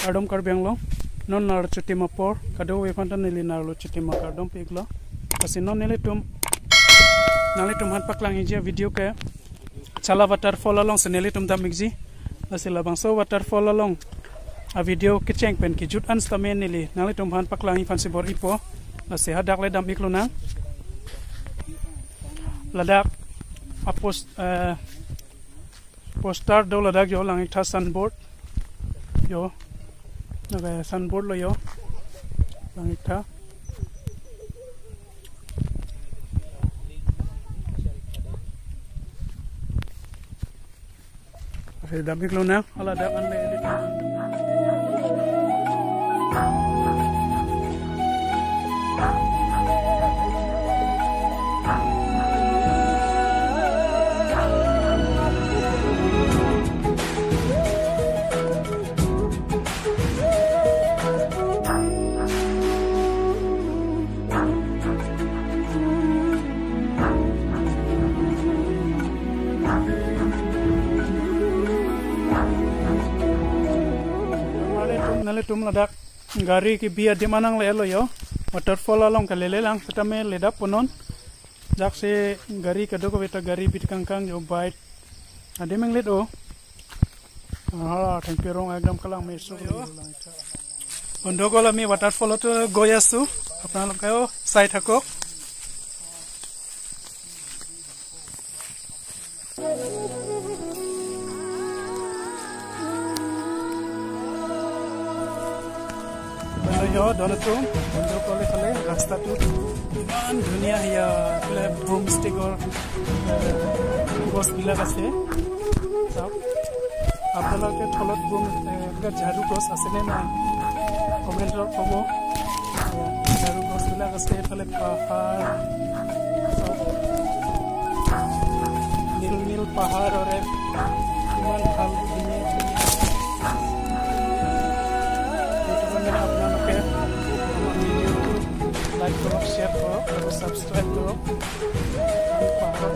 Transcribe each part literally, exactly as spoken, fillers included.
Kardom Karbi Anglong, non nar chutim apor, kadokave aphan ta neli nar lo chutim akardom pi-iklo. Lasi non nelitum, nanglitum aphan paklangji avideo ke Chala waterfall alongsi nelitum dam-ikji. Lasi labangso waterfall along avideo kecheng pen kejut an sitame neli nanglitum aphan paklangji aphansi bor-ipo. Lasi hadak le dam-iklonang. Ladak a post, eh, poster do ladak jo, Langiktha signboard. Jo. Ladak signboard lo jo. Langiktha. Lasi dam-iklonang, hala dak an le. Nanglitum, nanglitum ladak gari kebi adim anang le lo jo. Waterfall along kalele lang sitame ledap punon. Daksi gari kadokave ta gari bit kangkang jo, bike adim inglit o. Aha, thengpi arong ekdom kelang meso jo. Bondhu-okol, ami waterfall to goi asu. Apnalok ke o sai thakok. Bondhu jo, don atum, bondhu-okol, iphale rasta tu iman dhunia ya, iphale broomstick or, eh, gos bilak ase. Sab, apnalok ke tholot broom, eh, jharu gos ase ne nai, comment ot kobo. Jharu gos bilak ase, iphale pahar. Nil nil pahar ore iman bhal dhuniya dhuniya. Itu kan apnalok ke video tu like korok, share korok, lalu subscribe korok. Pahar.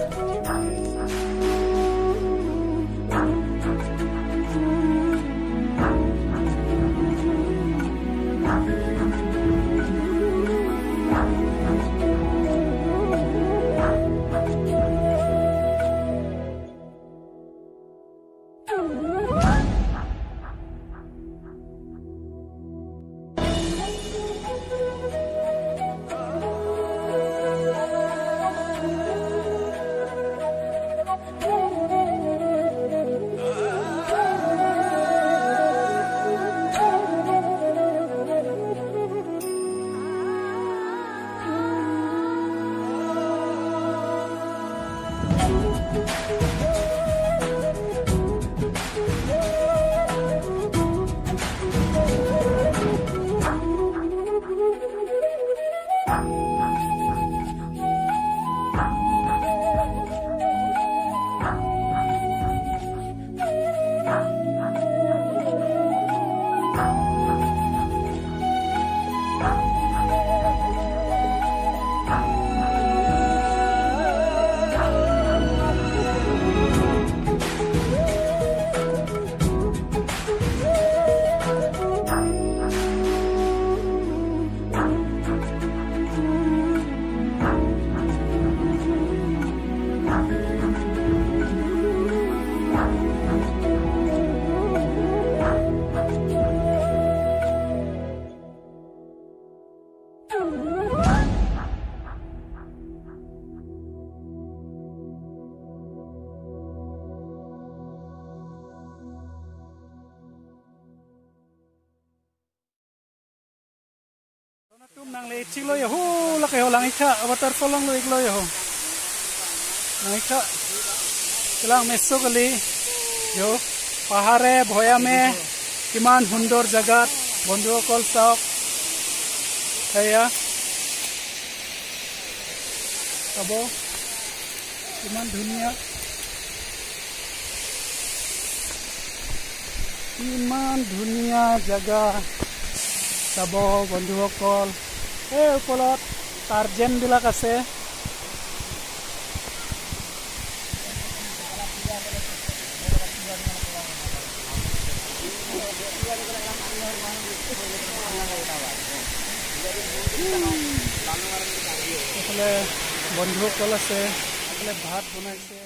Tum nangle-iklo jo ho, lake ho Langiktha waterfall along lo-iklo jo ho. Langiktha kelang meso kali jo, pahar he bhoya me, kiman sundor jagat, bondhu-okol sok. Kaya. Sabo. Iman dhunia. Iman dhunia jaga. Sabo bondhu-okol. Eh, upolot tarjen bilak ase. এইফালে বন্ধুসকল আছে, এইফালে ভাত বনাইছে।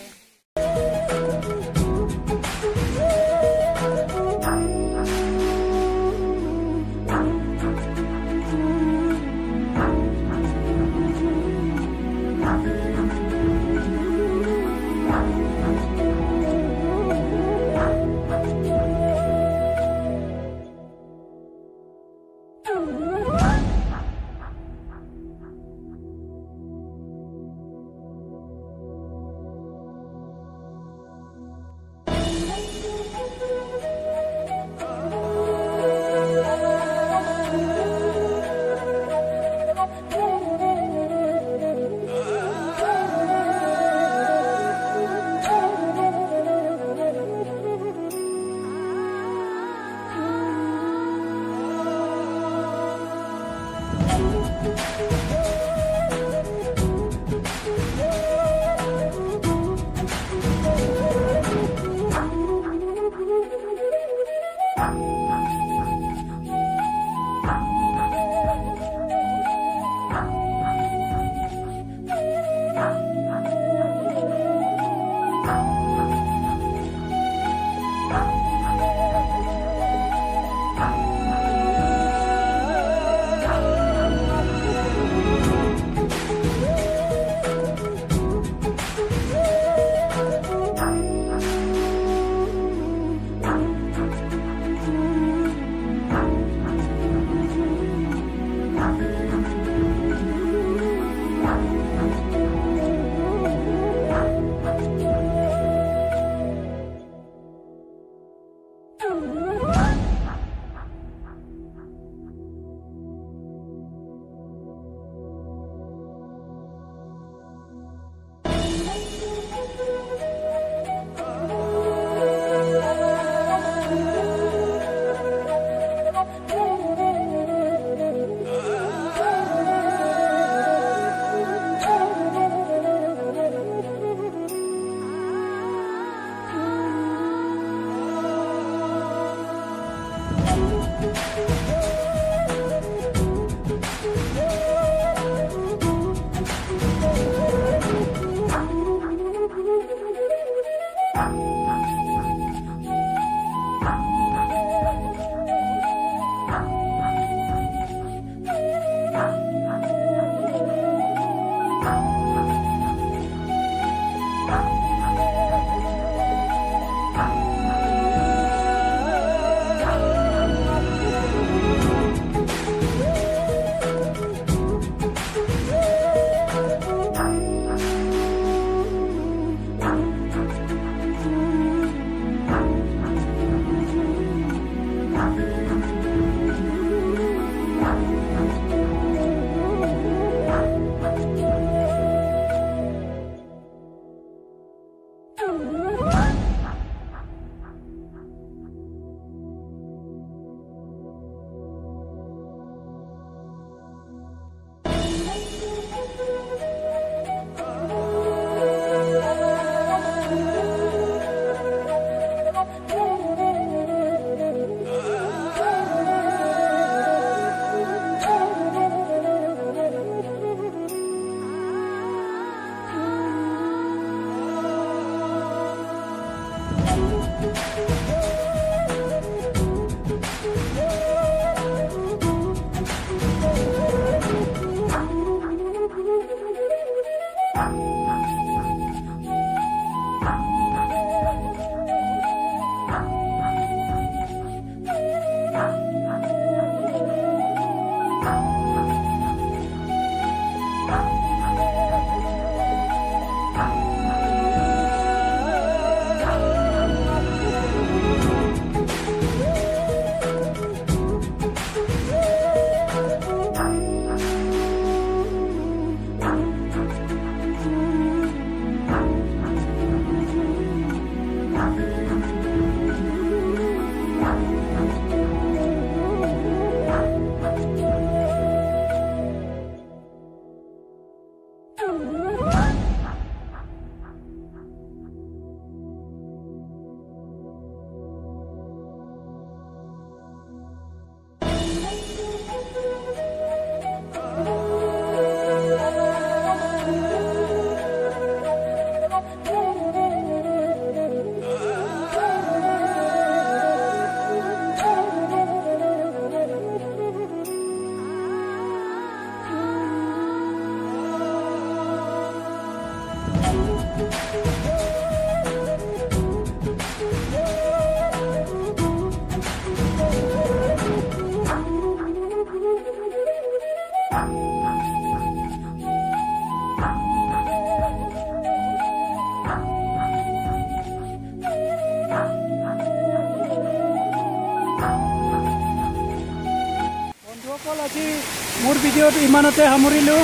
Pur video te iman ate hamurilo.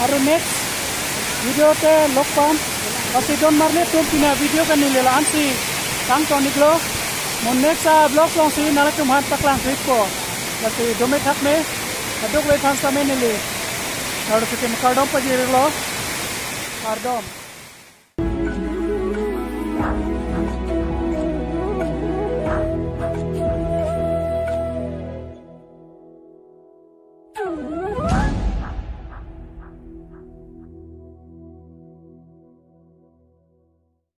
Aru next video te lok pam. Lasi don marli atum, pini avideo ke neli la-ansi tangtoniklo. Mo next avlog alongsi nanglitum aphan paklang thupo. Lasi dome thakme. Kadokave aphan sitame neli kardom, kardom pajirlo. Kardom.